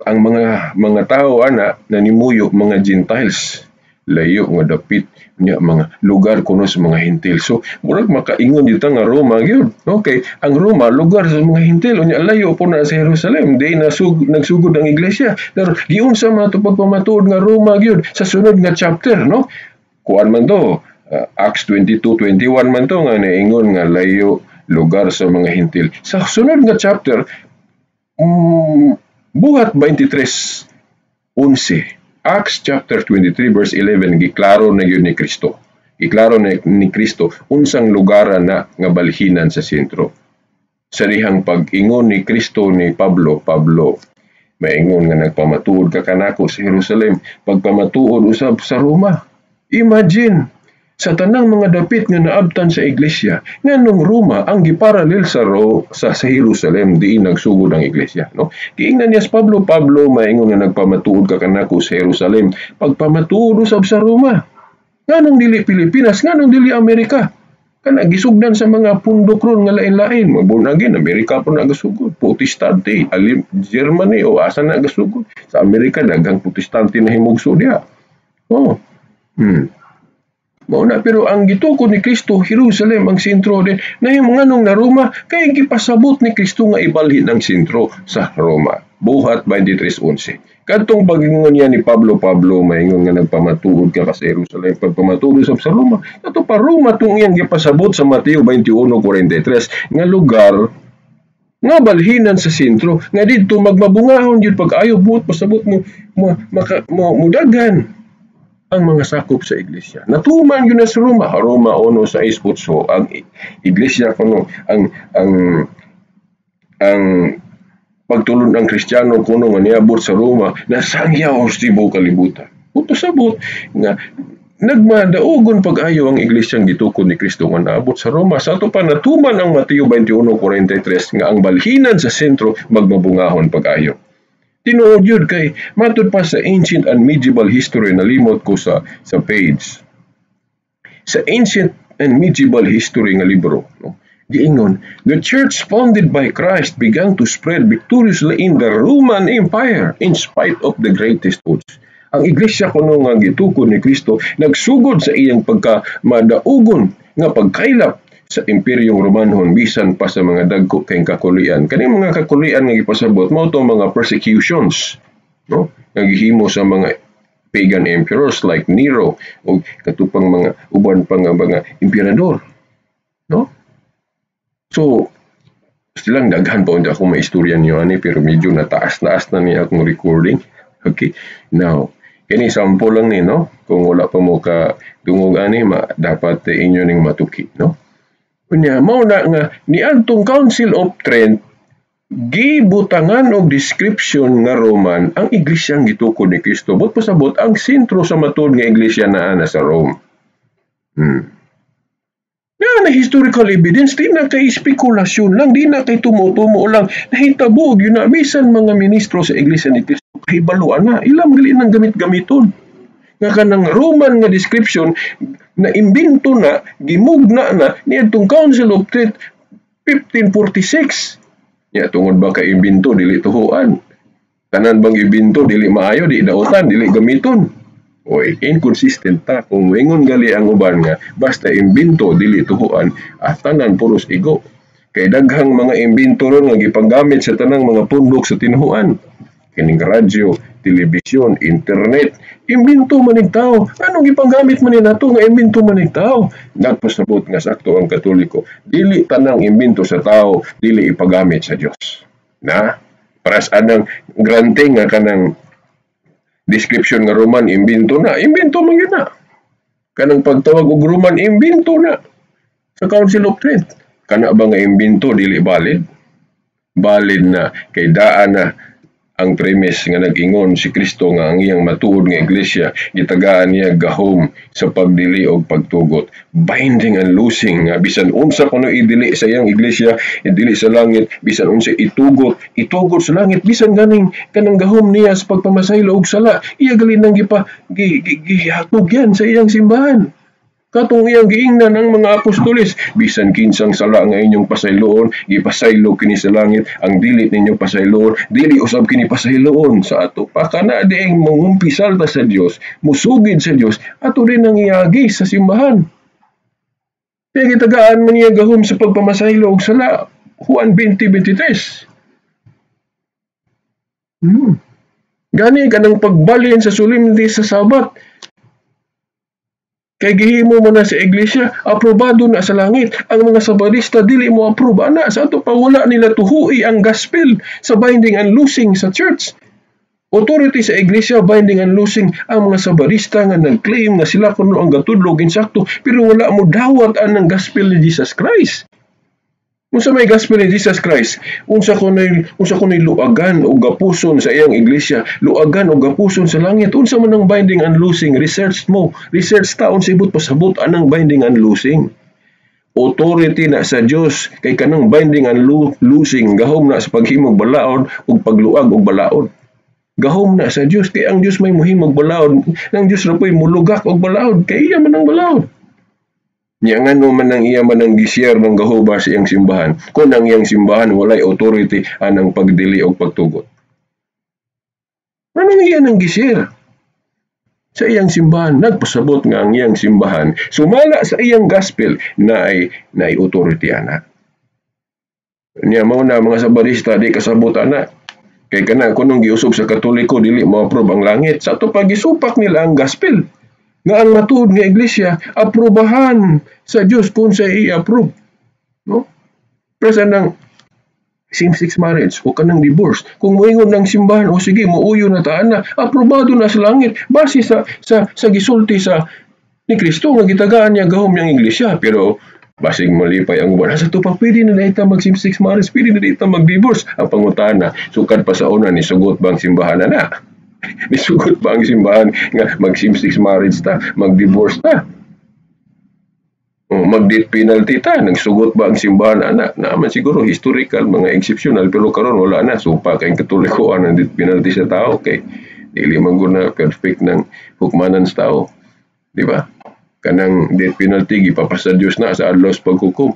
S1: ang mga tao ana nanimuyo mga Gentiles, layo nga dapit unya mga lugar kuno sa mga Hentil. So murag makaingon dito nga Roma gyud. Okay, ang Roma lugar sa mga Hentil, unya layo po na sa Jerusalem, di nagsugod ang iglesia. Pero giunsa man ato pagpamatuod nga Roma gyud sa sunod nga chapter, no? Kuan man to, Acts 22:21 man to nga naingon nga layo lugar sa mga Hentil. Sa sunod nga chapter, Buhat 23:11, Acts chapter 23 verse 11, giklaro na yun ni Kristo. Giklaro na ni Kristo unsang lugar na nga balhinan sa sentro. Sa dihang pag-ingon ni Kristo ni Pablo, Pablo, maingon nga nagpamatuod ka kanako sa Jerusalem, pagpamatuod usab sa Roma. Imagine, sa tanang mga dapit nga naabtan sa iglesia, nganong Roma ang giparallel sa Jerusalem diin nagsugod ang iglesia, no? Giingnan niya sa Pablo, Pablo, maingon nga nagpamatuod ka kanako sa Jerusalem, pagpamatuod usab sa Roma. Nganong dili Pilipinas, nganong dili Amerika? Kana gisugdan sa mga pundok ron nga lain-lain, mabunagin Amerika po na gasugod, Protestante, alim Germany o asa na gasugod. Sa Amerika daghang Protestante na himugso diha. Oh. Mao na, pero ang gitukod ni Kristo, Jerusalem ang sentro din. Nahimo nganong na Roma kay gipasabot ni Kristo nga ibalhin ang sentro sa Roma. Buhat 23:11. Kadtong pagingon niya ni Pablo, Pablo, maingon nga nagpamatuod ka sa Jerusalem, pagpamatuod sa Roma. Kato pa Roma tong iyang gipasabot sa Mateo 21:43 nga lugar nga balhinan sa sentro nga didto magmabungahon gyud pag-ayo, buot pasabot mo, mo, maka, mo mudaghan ang mga sakop sa iglesia. Natuman yun na sa Roma. Roma 1:6-8, ang iglesia kuno ang pagtulon ang Kristiyano kuno nga niabot sa Roma, nasangyaw sa tibuok kalibutan. Buot pasabot nga nagmadaugon pag-ayo ang iglesyang gitukod ni Kristo nga naabot sa Roma. Sa ato pa natuman ang Mateo 21:43 nga ang balhinan sa sentro magmabungahon pag-ayo. Tinuod yun kay matud pa sa Ancient and Medieval History, nalimot ko sa page. Sa Ancient and Medieval History nga libro, no? Giingon, the church founded by Christ began to spread victoriously in the Roman Empire in spite of the greatest odds. Ang iglesia kuno nga gitukod ni Kristo nagsugod sa iyang pagkamadaugon nga pagkaylap sa Imperyong Romanhon bisan pa sa mga dagko kay kakulian. Kaning mga kakulian nga gipasabot mao to mga persecutions, no? Nga gihimo sa mga pagan emperors like Nero o katupang mga uban pa nga mga emperador, no? So, silang daghan pa unta akong maistorya niyo ani, pero medyo nataas-taas na niya akong recording. Okay. Now, kini sample lang ni, no? Kung wala pa mo ka dungog ani, dapat inyo ning matuki, no? Unya, mao na nga niadtong Council of Trent, gibutangan og description nga Roman ang iglesyang gitukod ni Kristo. Buot pasabot ang sentro sa matuod nga iglesia naa na sa Rome. Na historical evidence, di na kay spekulasyon lang, di na kay tumo-tumo lang. Nahitabo yun na, bisan mga ministro sa iglesia ni Kristo, kahibaluan na, ilang gali nang gamit-gamiton. Nga kanang Roman nga description na imbento na, gimugna na niadtong Council of Trent 1546. Ya, tungod ba kay imbento dili tuhuan? Tanan bang imbento dili maayo, di dautan, dili gamiton? Oy, inconsistent ta kung moingon gali ang uban nga basta imbento dili tuhuan, ah, tanan puros igo. Kay daghang mga imbento ron nga gipanggamit sa tanang mga pundok sa tinuhuan. Kining radyo, telebisyon, internet, imbento man ning tao. Anong gipanggamit man ni nato nga imbento man ning tao? Nagpasabot nga sakto ang Katoliko. Dili tanang imbento sa tao, dili ipagamit sa Dios. Na, paras anang granting nga kanang description nga Roman imbento na, imbento man yun na. Kanang pagtawag og Roman, imbento na sa Council of Trent. Kana ba nga imbento dili valid? Valid na kay daan na ang premise nga nag-ingon si Kristo nga ang iyang matuod nga iglesia gitagaan niya gahom sa pagdili og pagtugot, binding and loosing, nga bisan unsa kuno idili sa iyang iglesia, idili sa langit, bisan unsa itugot, itugot sa langit. Bisan ganing kanang gahom niya sa pagpamasaylo og sala, iya gali nang gipa gihatog yan sa iyang simbahan. Katong iyang giingnan ang mga apostoles, bisan kinsang sala nga inyong pasayloon, gipasaylo kini sa langit, ang dili ninyo pasayloon, dili usab kini pasayloon sa ato. Pa kana dieng mangumpisal ta sa Dios, musugid sa Dios, ato din ang iagi sa simbahan. Kaya gitagaan man niya gahom sa pagpamasaylo og sala, Juan 20:23. Gani kanang pagbalhin sa solemnity sa Sabat, kay gihimo mo na sa iglesia, aprobado na sa langit. Ang mga Sabadista dili mo approve ana, sa ato pa wala nila tuhui ang gospel sa binding and loosing sa church. Authority sa iglesia, binding and loosing. Ang mga Sabadista nga nag-claim nga sila kuno ang gatudlo ginsakto, pero wala mo dawat anang gospel ni Jesus Christ. Unsa may gospel ni Jesus Christ? Unsa kuno'y luagan o gapuson sa iyang iglesia, luagan o gapuson sa langit? Unsa man ang binding and loosing? Research mo. Research ta unsa ibot pasabot anang binding and loosing. Authority na sa Dios kay kanang binding and loosing gahom na sa paghimog balaod ug pagluag og balaod. Gahom na sa Dios kay ang Dios may mohimog balaod, ang Dios ra po'y mulugak og balaod kay iya man ang balaod. Nya ngano man ang iya man ang gishare ng gahoba sa iyang simbahan kung ang iyang simbahan walay authority anang pagdili og pagtugot? Anong iya nang gishare? Sa iyang simbahan, nagpasabot nga ang iyang simbahan sumala sa iyang gospel na ay naay authority ana. Niya mao na mga Sabadista di kasabot ana. Kay kana kunong giusog sa Katoliko, dili mo-approve ang langit. Sa ato pagisupak nila ang gospel nga ang matuod nga iglesia aprobahan sa Dios kung sa i-approve. No? Pero sa nang same-sex marriage o kanang divorce, kung moingon ng simbahan, "O sige, muuyo na ta ana," aprobado na sa langit base sa gisulti sa ni Kristo nga gitagaan niya gahom niyang iglesia. Pero basig malipay ang uban sa tupa, "Pwede na ta mag same-sex marriage, pwede na ta mag-divorce." Ang pangutana, sukad pa sa una, nisugot bang simbahan na? Nisugot ba ang simbahan nga mag same-sex marriage ta, mag-divorce ta? Oh, mag-death penalty ta, nagsugot ba ang simbahan ana? Naman siguro historical, mga exceptional, pero karon wala na. Supa kay Katoliko ang death penalty sa tao kay dili man gud na perfect ng hukmanan sa tao. Di ba? Kanang death penalty gipapasa Dios na sa adlaw sa paghukom.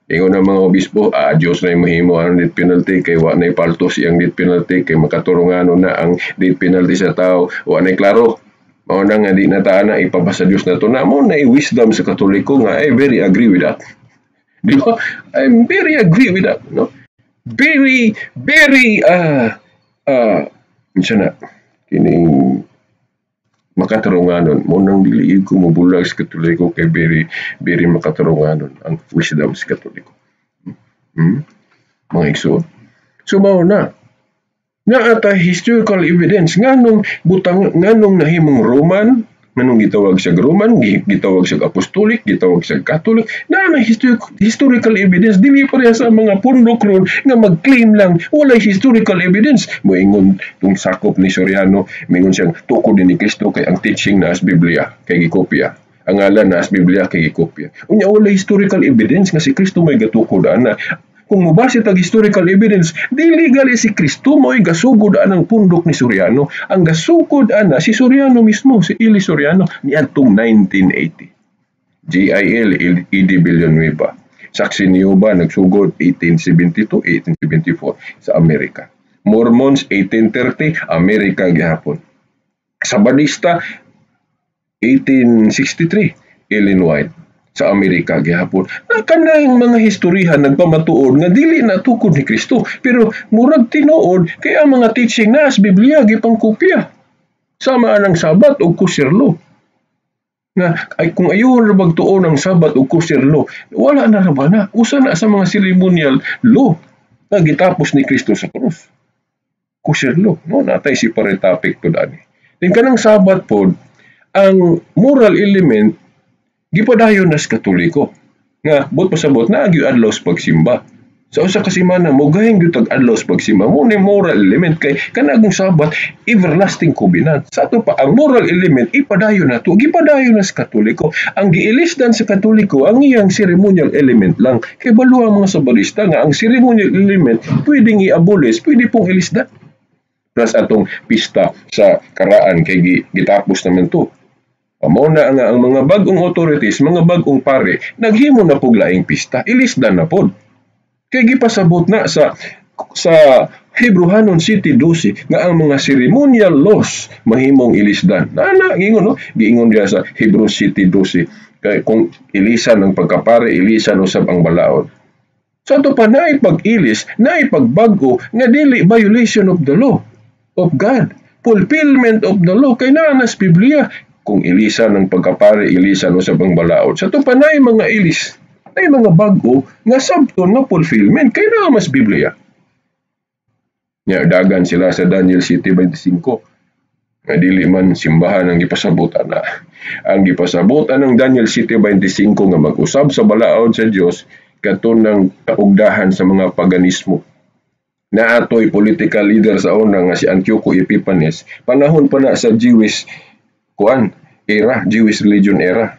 S1: Ingon ang mga obispo, "Ah, Dios na mahimo ang death penalty kay wa na paltos iyang death penalty kay makaturungano na ang death penalty sa tao, wa na klaro." Mao na nga di na ta na ipapasa Dios na to na mo na wisdom sa Katoliko nga I very agree with that. Di ba? I'm very agree with that, no? Very, very unsa na kining makatarunganon mo nang dili ko mobulag sa Katoliko kay very, very makatarunganon ang wisdom sa Katoliko. Mga igsoon. So mao na naa ta historical evidence nganong butang, nganong nahimong Roman, nganong gitawag siya Roman, gitawag siya Apostolic, gitawag siya Catholic. Naa na historical evidence, dili pareha sa mga pundok ron nga mag-claim lang, walay historical evidence. Moingon tung sakop ni Soriano, moingon siyang tukod ni Kristo kay ang teaching na as Biblia kay gikopya, ang ngalan na as Biblia kay gikopya. Unya walay historical evidence nga si Kristo may gatukod ana. Kung mobase tag historical evidence, dili gali si Kristo mo'y gasugod anang pundok ni Soriano. Ang gasugod ana si Soriano mismo, si Eli Soriano niadtong 1980. GIL E.D. Villanueva. Saksi ni Jehovah nagsugod 1872, 1874 sa Amerika. Mormons 1830, Amerika gihapon. Sabadista 1863, Ellen White sa Amerika gihapon. Na kanang mga historihan nagpamatuod nga dili na tukod ni Kristo, pero murag tinuod kay ang mga teaching na as Biblia gipangkopya. Sama ang Sabat ug kosher law. Nga ay kung ayuhon ra magtuon ang Sabat ug kosher law, wala na ra ba na? Usa na sa mga ceremonial law nga gitapos ni Kristo sa krus. Kosher law, no, natay separate topic to dani. Din kanang Sabat pod, ang moral element gipadayon na sa Katoliko nga buot pasabot na gyud adlaw sa pagsimba. Sa usa ka semana mogahin gyud tag adlaw sa pagsimba mo ni moral element kay kanagong Sabat everlasting covenant. Sa ato pa ang moral element ipadayon na to, gipadayon na sa Katoliko. Ang giilisdan sa Katoliko ang iyang ceremonial element lang kay balo ang mga Sabadista nga ang ceremonial element pwedeng i-abolish, pwede pong ilisdan. Plus atong pista sa karaan kay gitapos naman to. Mao na nga ang mga bag-ong authorities, mga bag-ong pare, naghimo na pog laing pista, ilisdan na pod. Kay gipasabot na sa Hebrohanon 7:12 nga ang mga ceremonial laws mahimong ilisdan. Na na giingon, no, giingon diya sa Hebrews 7:12 kay kung ilisan ang pagkapare, ilisan usab ang balaod. So ato pa naay pag-ilis, naay pagbag-o nga dili violation of the law of God. Fulfillment of the law kay naa na sa Biblia kung ilisan ang pagkapare, ilisan usab ang balaod. Sa ato pa naay mga ilis, naay mga bag-o nga sabton nga fulfillment kay naa mas Biblia. Nya dagan sila sa Daniel 7:25 nga dili man simbahan ang gipasabutan na. Ang gipasabutan ng Daniel 7:25 nga mag-usab sa balaod sa Dios kato ng kaugdahan sa mga paganismo. Naatoy political leader sa una nga si Antioco Epiphanes, panahon pa na sa Jewish kuan era, Jewish religion era.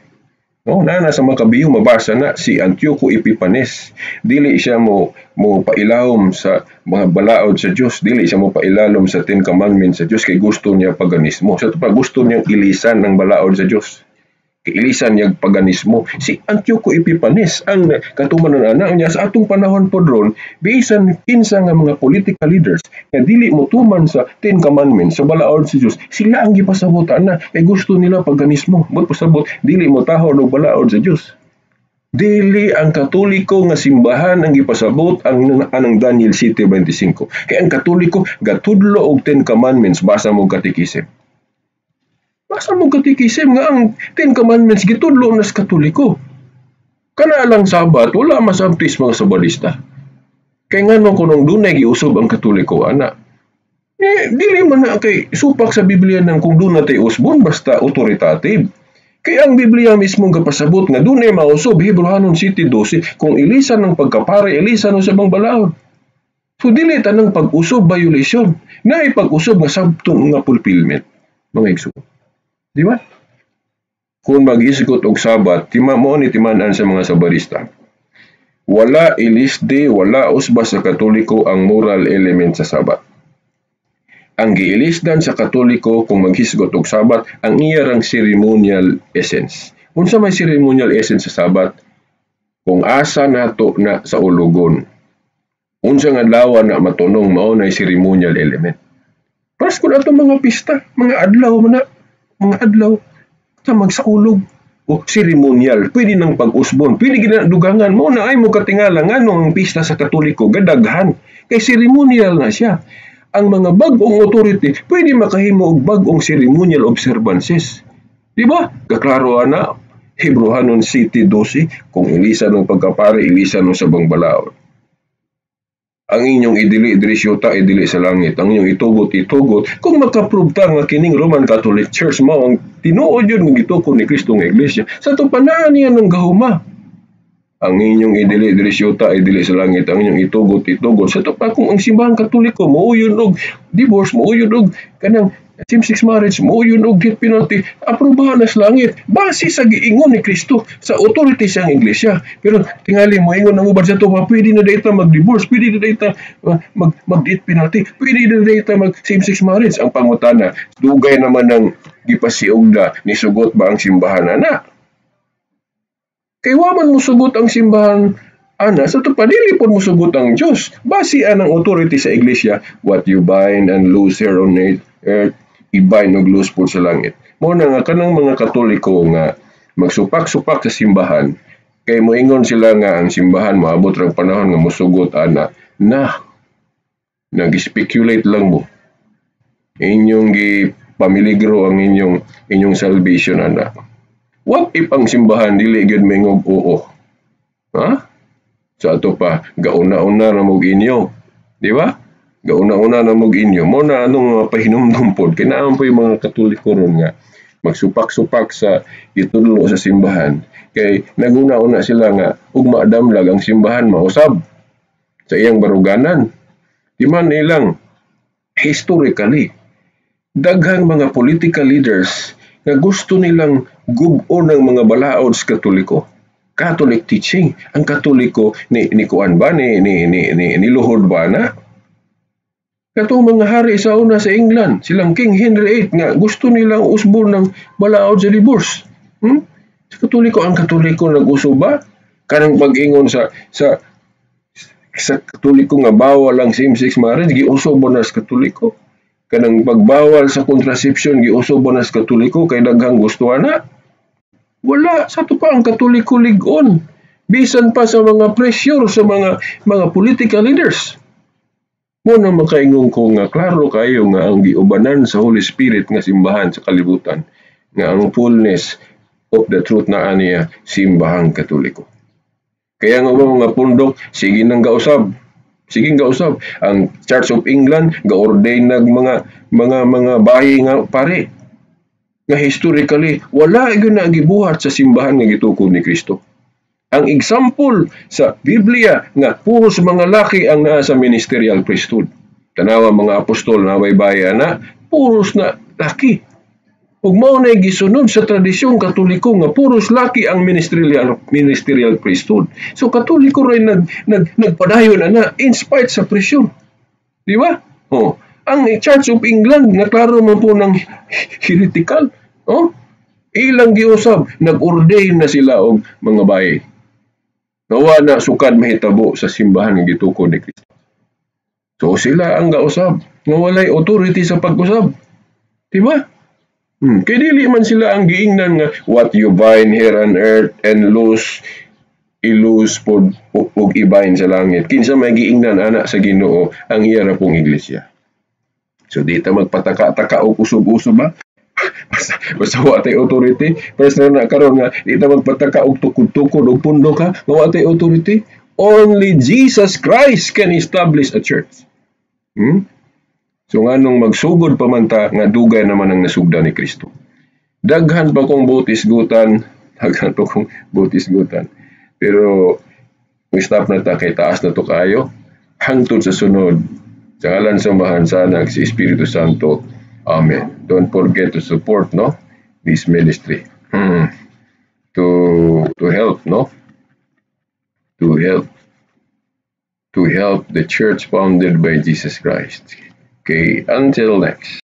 S1: No, na sa Makabiyo mabasa na si Antioco Epiphanes. Dili siya mo pailawom sa mga balaod sa Dios, dili siya mo pailalom sa Ten Commandments sa Dios kay gusto niya paganismo. Sa pa gusto niyang ilisan ng balaod sa Dios. Kiilisan niyag paganismo. Si Antioco Epipanes ang katumanan ana niya sa atong panahon pod ron, bisan kinsa nga mga political leaders nga dili motuman sa Ten Commandments, sa balaod sa Dios, sila ang gipasabot ana kay gusto nila paganismo. But pasabot dili mo tahod og balaod sa Dios. Dili ang Katoliko nga simbahan ang gipasabot ang anang Daniel 7:25. Kay ang Katoliko gatudlo og Ten Commandments, basa mo katikisem. Basa mo katikisem nga ang Ten Commandments gitudlo na sa Katoliko. Kana lang Sabat, wala masabtis mga Sabadista. Kay ngano kunong dunay giusob ang Katoliko ana? Eh, dili man na kay supak sa Biblia nang kung doon natay usbon basta authoritative. Kay ang Biblia mismo gapasabot nga dunay mausob, Hebreohanon 7:12, kung ilisan ng pagkapare, ilisan sa bang balaod. So dili tanang pag-usob violation, naay pag-usob nga sabtong nga fulfillment, mga igsoon. Di ba? Kung mag-isgot og Sabat, tima mo ni timan-an sa mga Sabadista. Wala ilisdi, wala usba sa Katoliko ang moral element sa Sabat. Ang giilisdan sa Katoliko kung maghisgot og Sabat, ang iya rang ceremonial essence. Unsa may ceremonial essence sa Sabat? Kung asa nato na sa ulugon. Unsa nga adlaw na matunong, mao na ceremonial element. Paras kun ato mga pista, mga adlaw man na, mga adlaw sa magsaulog o ceremonial, pwede nang pag-usbon, pwede gid na dugangan mo na ay mo katingala nganong ang pista sa Katoliko gadaghan kay ceremonial na siya. Ang mga bag-ong authority pwede makahimo og bag-ong ceremonial observances. Di ba? Kaklaro ana, Hebreohanon 7:12, kung ilisan ng pagkapare, ilisan ng sabang balaod. Ang inyong idili diri sa yuta, idili sa langit. Ang inyong itugot, itugot. Kung makaprove ta nga kining Roman Catholic Church mao ang tinuod yun nga gitukod ni Kristo nga Iglesia, sa tupanaan niya ng gahuma. Ang inyong idili diri sa yuta, idili sa langit. Ang inyong itugot, itugot. Sa pa kung ang Simbahang Katoliko mouyon og divorce, mouyon og kanang same-sex marriage, mouyon og death penalty, aprobahan na sa langit. Base sa giingon ni Kristo, sa authority sa Iglesia. Pero tingali mo ingon ang uban sa to, pwede na data mag-divorce, pwede na data mag-death penalty, pwede na data mag same-sex marriage. Ang pangutana, dugay naman ng gipasiugda, nisugot ba ang simbahan ana? Kay wa man musugot ang simbahan ana, sa to padili pod musugot ang Dios. Base anang authority sa Iglesia, what you bind and loose here on earth, i-bind og loose pod sa langit. Mao na nga kanang mga Katoliko nga magsupak-supak sa simbahan, kay moingon sila nga ang simbahan moabot rang panahon nga musugot ana, na nag-speculate lang mo. Inyong gipamiligro ang inyong salvation ana. What if ang simbahan dili gyud maingog oo? Ha? Sa ato pa, gauna-una na mog inyo. Di ba? Gauna-una na mog inyo. Mo na anong mga pahinumdum pod. Kay naa po yung mga Katoliko ron nga magsupak-supak sa gitudlo sa simbahan. Kay naguna-una sila nga ugma damlag ang simbahan mausab sa iyang baruganan. Di man ilang historically daghang mga political leaders nga gusto nilang gub-on ang mga balaod sa Katoliko. Catholic teaching. Ang Katoliko ni kuan ba ni luhod ba na? Katong mga hari sa una sa England, silang King Henry VIII nga gusto nilang usbon ng balaod sa divorce. Sa Katoliko, ang Katoliko nag-uso ba? Kanang pag-ingon sa Katoliko nga bawal ang same-sex marriage, giuso ba na sa Katoliko? Kanang pagbawal sa contraception, giuso ba na sa Katoliko kay daghang gusto ana? Wala, sa to pa ang Katoliko lig-on. Bisan pa sa mga pressure sa mga political leaders. Mo na makaingon ko nga klaro kayo nga ang giubanan sa Holy Spirit nga simbahan sa kalibutan, nga ang fullness of the truth na aniya Simbahang Katoliko. Kaya nga mga pundok, sige nang gausab. Sige gausab. Ang Church of England ga-ordain nag mga bayi nga pare. Nga historically wala gyud na gibuhat sa simbahan nga gitukod ni Kristo. Ang example sa Biblia nga puros mga laki ang naa sa ministerial priesthood. Tanawa mga apostol na may bayan na puros na laki. Ug mao na gisunod sa tradisyon Katoliko nga puros laki ang ministerial priesthood. So Katoliko rin nagpadayon ana in spite sa presyon. Di ba? Oh, ang Church of England nga klaro man po ng heretical. Oh, Ilang giusab, nag-ordain na sila og mga bayi. Nga na sukad mahitabo sa simbahan nga gitukod ni Kristo. So sila ang gausab nga walay authority sa pag-usab. Diba? Kay dili man sila ang giingnan nga "What you bind here on earth and loose, i-loose pod ug i-bind sa langit." Kinsa may giingnan ana sa Ginoo? Ang iya ra pong iglesia. So di ta magpataka-taka og usog-usog ba? Basta wa tay authority. Pero na karon nga di ta magpataka og tukod-tukod og pundo ka nga wa tay authority. Only Jesus Christ can establish a church. So nganong magsugod pa man ta nga dugay naman ang nasugdan ni Kristo? Daghan pa kong buot isgutan, daghan pa kong buot isgutan. Pero stop na ta kay taas na to kaayo. Hangtod sa sunod, sa ngalan sa Amahan, sa Anak, sa Espiritu Santo. Amen. Don't forget to support, no, this ministry. To help, no? To help the church founded by Jesus Christ. Okay, until next.